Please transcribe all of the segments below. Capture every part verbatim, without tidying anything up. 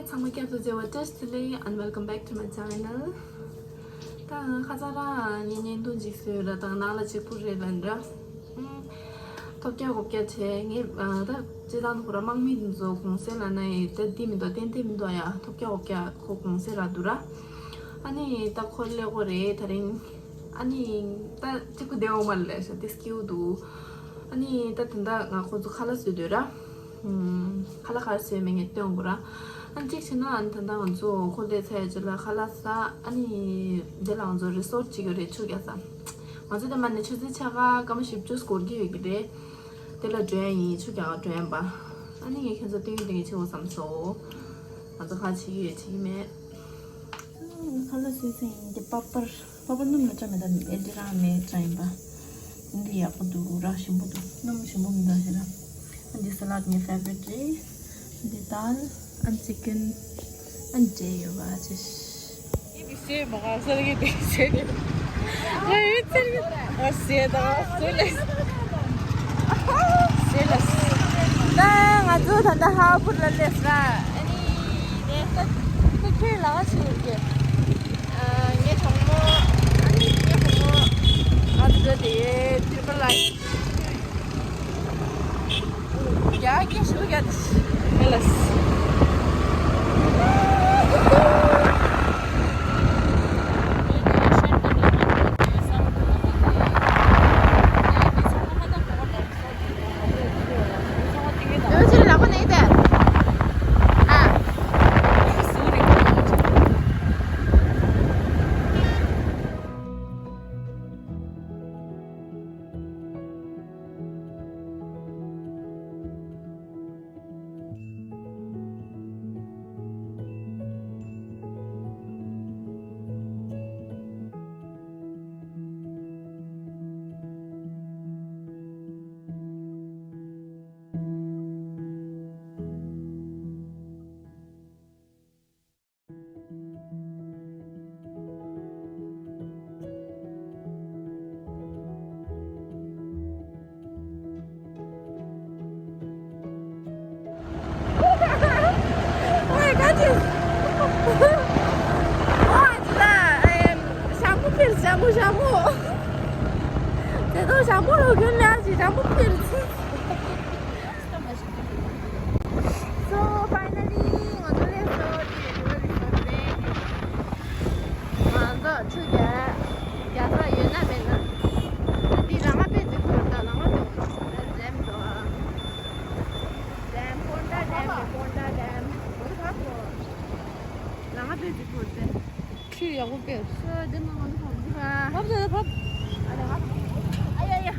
ཚང་མ་སྐྱབས་སུ་མཆིའོ། བཀྲ་ཤིས་བདེ་ལེགས། And welcome back to my channel. ད་ང་ཁ་སང་རང་ངའི་བརྙན་ཐུང་ཅིག་བཟོས་ར། ད་ནང་ལ་གཅིག་པུ་རེད་ལབ་འདྲ། ཨུམ། ཐོབ་རྒྱག་གོ་རྒྱག་བྱས། ངས་ཨ་ད་སྤྱིར་བཏང་ཁོ་ར་དམག་མི་འདི་ཚོ་གུང་སེང་ལབ་ན་ཡི་ད་འདི་མི་འདུག་ཏན་ཏན་མི་འདུག་ཡ། ཐོབ་རྒྱག་གོ་རྒྱག་ཁོ་གུང་སེང་རག་འདུག་ར། ཨ་ནི་ད་ཁོ་སླེབས་ཀྱི་རེད་དེ་རིང་། ཨ་ནི་ད་གཅིག་པུ་བསྡད་འོང་མ་རེད་ལབ་ཤག་དེ་སྐྱིད་པོ་འདུག་ཨ་ནི་ད་དེ་འདྲ་ང་ཁོ་ཚོ་ཁ་ལག་བཟོས་སྡོད་ར། ཨུམ། ཁ་ལག་ག་རེ་བཟོས་མེད་ངས་སྟོན་དགོས་ར། ཨ་ནི་གཅིག་བྱས་ན་ཨ་ནི་ད་ལྟ་ང་ཚོ་ཁོ་སླེབས་ཚར་རྗེས་ལ་ཁ་ལག་ཟ། ཨ་ནི་དེ་ལ་ང་ཚོ་རི་སོར་ཊི་ཅིག་ཡོད་རེད། ཆུ་རྒྱག་ས། ང་ཚོ་དེ་མ་ནས་ཆུ་ཚོད་ཕྱེད་ཀ་སྐར་མ་བཞི་བཅུ་འགོར་གྱི་ཡོད་ཀྱི་རེད། དེ་ལ་འགྲོ་ཡ་ཡིན། ཆུ་རྒྱག་ག་འགྲོ་ཡ་ཡིན་པ། ཨ་ནི་ངས་ཁྱེད་ཚོ་སྟོན་གྱི་སྟོན་གྱི་བྱེད་དགོས་བསམ་སོང་། ང་ཚོ་ཁ་བྱེད་ཀྱི་ཡོད་བྱེད་ཀྱི་མེད། ཁ་ལག་བཟོས་ཚར་ཡིན། འདི་པ་པར། པ་པར་སྣུམ་ལ་བཀྲ་མེད། ད་ཨེ་འདི་རང་མེད་བཀྲ་ཡིན་པ། འདི་ཡག་པོ་འདུག་ར། ཞིམ་པོ་འདུག་སྣུམ་ཞིམ་པོ་མི་འདུག་ཟེར་ན། འདི་ས་ལད་ངའི་ཕེ་ཝ་རིཊ་རེད། འདི་དཱལ། ཨན་ཅི་ཀན། ཨན་འབྲས་ཡོད་པ་ཅི། ཡིན་ཟེར་མ་ག་ས་ལ་གི་དེ་ཟེར་གི། ང་ཡིན་ཟེར་གི། ང་ཟེར་ད་ཟེར་ལེ། ཟེར་ལེ། ད་ང་ཚོ་ད་ལྟ་ཧ་པུར་ལ་སླེབས་ར། ཨ་ནི་ནས་ད་ད་ཁྱོད་ལ་ང་ཞིག་ཡོད་གི། ཨ། ངའི་གྲོགས་མོ། ཨ་ནི་ངའི་གྲོགས་མོ། ང་ཚོ་དེ་ཏྲི་པལ་ལ། ཡ་ཀྱེ་ཤུ་ཡ་ཏི་ལ་སི། ཨོ་ཨ་ཅི་ལ། ཨེམ། ཞྭ་མོ་ཕེབས། ཞྭ་མོ། ཞྭ་མོ། དེ་ཚོ་ཞྭ་མོ་རུ་གྱུར་ལ་ཅི་ཞྭ་མོ་ཕེབས། So finally ང་ཚོ་སླེབས་སོང་། འདི་རི་སོར་ཊི་རེད། ང་ཚོ་ཆུ་རྒྱག་རྒྱག་ས་ཡོད་ན་མེད་ན། འདི་རང་ང་དཔེ་འཛིན་ཁོར་ད་ལ་ང་དོ་ཌེམ་དོ། ཌེམ། པོན་ཌ་ཌེམ་རེད། པོན་ཌ་ཌེམ། ལ་ང་དཔེ་འཛིན་ཁོར་ད། ཆུ་ཡག་པོ་སྤེལ། ཤོ་དེ་མ་ང་ཚོ་བབས་ཀྱི་ར། བབས་དེ་བབས། ཨ་ཡ་ཡ།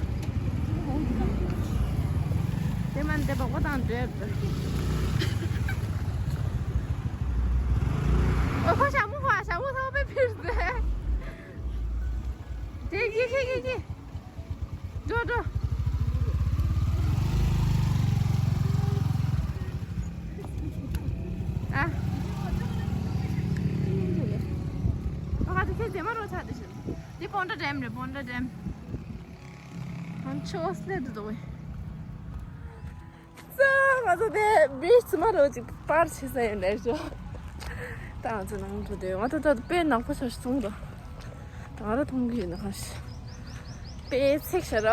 དེ་མ་འདི་བག་པ་དང་འདྲེས། ཨོ་ཁོ་ཞྭ་མོ། ཁོ་ཞྭ་མོ་ཚང་མ་ཕེབས་ཟེར། དེ་ཡེ་ཡེ་ཡེ་ཡེ། འགྲོ་འགྲོ། ཨ། ཨ་ཁ་དེ་ཁྱེད་རྫས་མ་རོ་ཆགས་དེ་ཤི། འདི་པོན་ཌ་ཌེམ་རེད། པོན་ཌ་ཌེམ། ཨང་ཆོས་ལེ་དུ་དོ། ཙ་ང་ཚོ་དེ་བིཆ་མ་རོ་ཅིག་པར་བྱེད་ས་ཡོད་ལེ་ཤོ། ད་ང་ཚོ་ནང་དུ་དེ་ང་ཚོ་ད་དཔེ་ནག་པོ་ཆགས་སོང་། ད་ང་ར་མཐོང་གི་ཡོད་ན་ཁ་ཤས་དཔེ་ཚེག་ཤ་ར།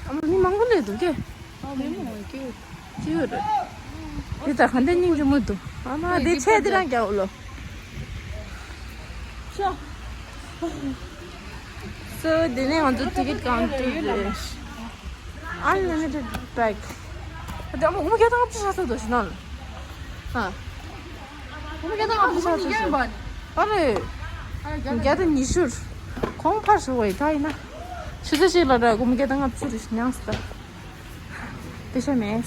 ཨ་མ་མི་མང་པོ་སླེབས་འདུག་གས། ཨ་མི་མང་པོ་སྐྱིད་སྐྱིད་རེད། འདི་ད་ག་འདྲ་སྙིང་རྗེ་མོ་འདུག་ཨ་མ་འདི་ཆས་འདི་རང་རྒྱག་ལོ། ཤོ། So འདི་ནས་ང་ཚོ་ཊི་ཀེ་ཊི་ཀའུན་ཊར་རེད། Unlimited bag. ད་ཨ་མ་སྒོར་མོ་བརྒྱ་དང་ལྔ་བཅུ་ཆགས་ཚར་འདུག་ཤི་ན། ཨ། སྒོར་མོ་བརྒྱ་དང་ལྔ་བཅུ་ཆགས་ཚར་ཤི། ཨ་རེ། བརྒྱ་དང་ཉི་ཤུ། གོང་འཕར་སོང་བས་ད་ཡིན་ན། ཆུ་ཚོད་གཅིག་ལ་ར་སྒོར་མོ་བརྒྱ་དང་ལྔ་བཅུ་རེ་ཞིག་ཉངས་སོང་ད། པེ་ཤ་མེད།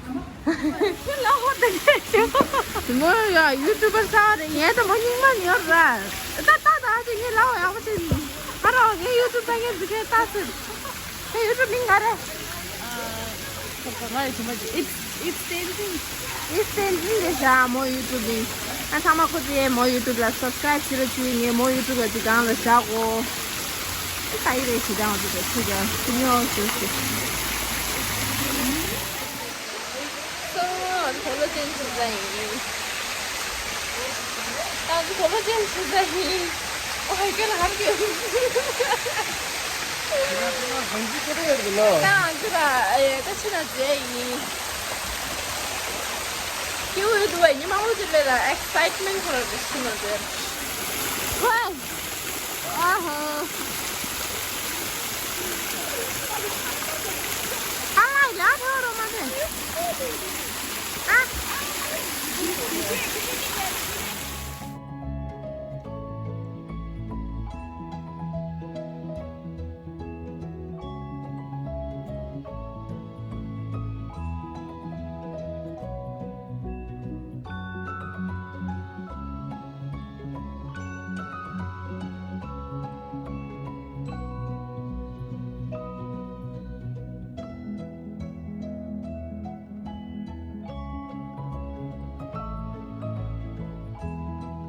ཁྱོད་ལ་ཧོ་དེ་གས་ཆེ། མོ་ཡ་ཡུ་ཊུབ་པར་ཆགས་རེད། ངས་ད་མོ་སྙིང་མ་ཉོར་ར། ད་ད་ད་ཅི་ངས་ལ་ཧོ་ཡག་པོ་བྱེད། ཨ་རོ་ངས་ཡུ་ཊུབ་ད་ངས་འཛུགས་མཁན་ལྟ་ཚུལ། ཁྱོད་ཡུ་ཊུབ་མིང་ག་རེད། It's it's Tenzin. It's Tenzin རེད་ཤག་མོ་ཡུ་ཊུབ་མིང་། ཨ་ཚང་མ་ཁོ་ཚོས་མོ་ཡུ་ཊུབ་ལ་སབ་སི་ཀ་རའིབ་བྱེད་རོགས་བྱེད། ངས་མོ་ཡུ་ཊུབ་ལ་ཅིག་སྒང་ལ་བཞག་གོ། ཨ་ད་ཡི་རེད་ཞེ་སྡང་བ་ཚོ་ཁྱོད་ཀྱང་ཁྱོད་ཉོ་ཟེར་ཟེར། སོ། ང་ཚོ་གོ་ལོ་ཅན་ཆུ་ཚ་ཡིན། ད་ང་ཚོ་གོ་ལོ་ཅན་ཆུ་ཚ་ཡིན། ཨོ་ཧའི་ཀེ་ལ་ཧར་གི། ད་ང་ཚོ་ལ་ཨེ་ད་ཕྱི་ན་མཇལ་ཡིན། སྐྱེ་བོ་ཡོད་དུ་བས་ཉི་མ་འོ་ཅི་ལས་ལ་ཨེག་སའིཊ་མེན་ཊི་ཁོ་ར་རེ་ཕྱི་ན་མཇལ། ཝའི། ཨ་ཧོ། ཨ་ལ་ཡ་ཐོ་རོ་མ་ནེ། ཨ།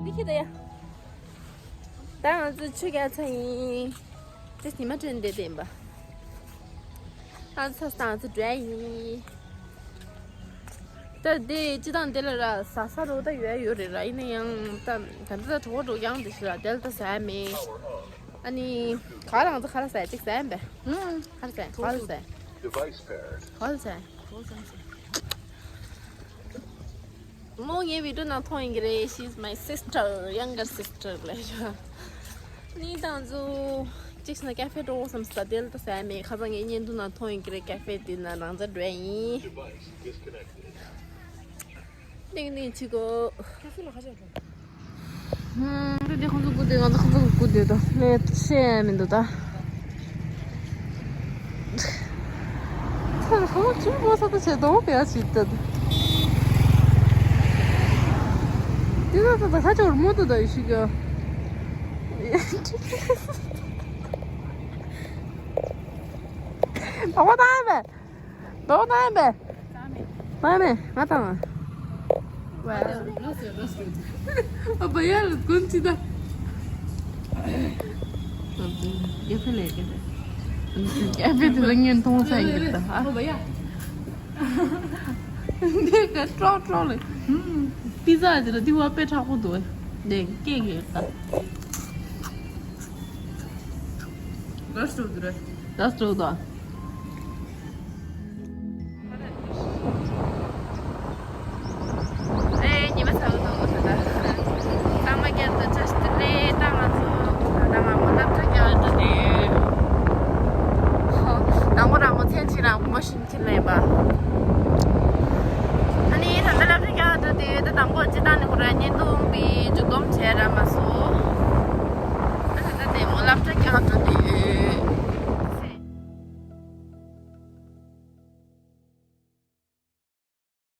འདི་ཁྱེད་ད་ཡ། ད་ང་ཚོ་ཆུ་རྒྱག་ཚར་ཡིན། དེ་ཉི་མ་དྲན་བསྡད་བསྡད་པ། ཨ་ཚ་སང་ཚོ་འགྲོ་ཡ་ཡིན། ད་དེ་སྤྱི་བཏང་དེ་ལ་ར་ཟ་ས་རོ་ད་ཡོད་ཡོད་རེད་ར། ཡིན་ན་ཡང་ད་ད་ལྟ་ད་གྲོགས་པོ་འགྲོ་ཡང་དེ་ཤི་ར་དེ་ལ་ད་ཟ་ཡ་མེད། ཨ་ནི་ག་རང་ཚོ་ག་ར་ཟ་ཡ་གཅིག་ཟ་ཡ་མེད། ཧུམ། ག་ར་ཟ་ཡ་ག་ར་ཟ་ཡ་ག་ར་ཟ་ཡ། མོ་ངའི་བི་ཌིའོ་ནང་མཐོང་ཡིན་གྱི་རེད། She's my sister, younger sister ལབ་ཤག་ནི་ད་ང་ཚོ་གཅིག་ན་ཀ་ཧྥེ་འགྲོ་བསམ་ས་དེ་ལ་ད་ཟ་ཡ་མེད། ཁ་སང་ངའི་བརྙན་ཐུང་ནང་མཐོང་ཡིན་གྱི་རེད། ཀ་ཧྥེ་དེ་ན་རང་ཚ་འགྲོ་ཡ་ཡིན། ཏིང་ཏིང་ཆི་གོ། ཀ་ཧྥེ་ལ་ཁ་ཤས་འགྲོ། ཧུམ། འདི་འདི་ཁོང་ཚོ་སྒུག་བསྡད། ང་ཚོ་ཁོང་ཚོ་སྒུག་བསྡད་དོ། ལས་བཤད་ཡ་མི་འདུག་ད། ཚེ་ཁོང་ཚོ་ཅི་མོ་ས་ད་བྱེད་དོ་བས་ཅི་ད། འདི་ད་ད་ད་ཁ་ཅོར་མོ་ད་ད་ཡི་ཤི་ག་ད་བ་ད་བས། ལོ་ན་ཡིན་པས། ན་ནས་ང་དང་། ཨ་བ་ཡ་ལ་ཀུན་ཅི་ད། ཀེ་ཧྥེ་ལས་ཀེ་ཧྥེ། ཀེ་ཧྥེ་དེ་ལ་ངས་མཐོང་ས་ཡིན་ད་ཨ། འདི་ག་ཀྲོག་ཀྲོག་ལས། པི་ཛ་དེ་ལ་དེ་བ་དཔེ་དྲག་པོ་འདུག་འདི་སྐད་ཀྱི་ད། ར་སྤྲོད་དུ་ར། ར་སྤྲོད་དུ།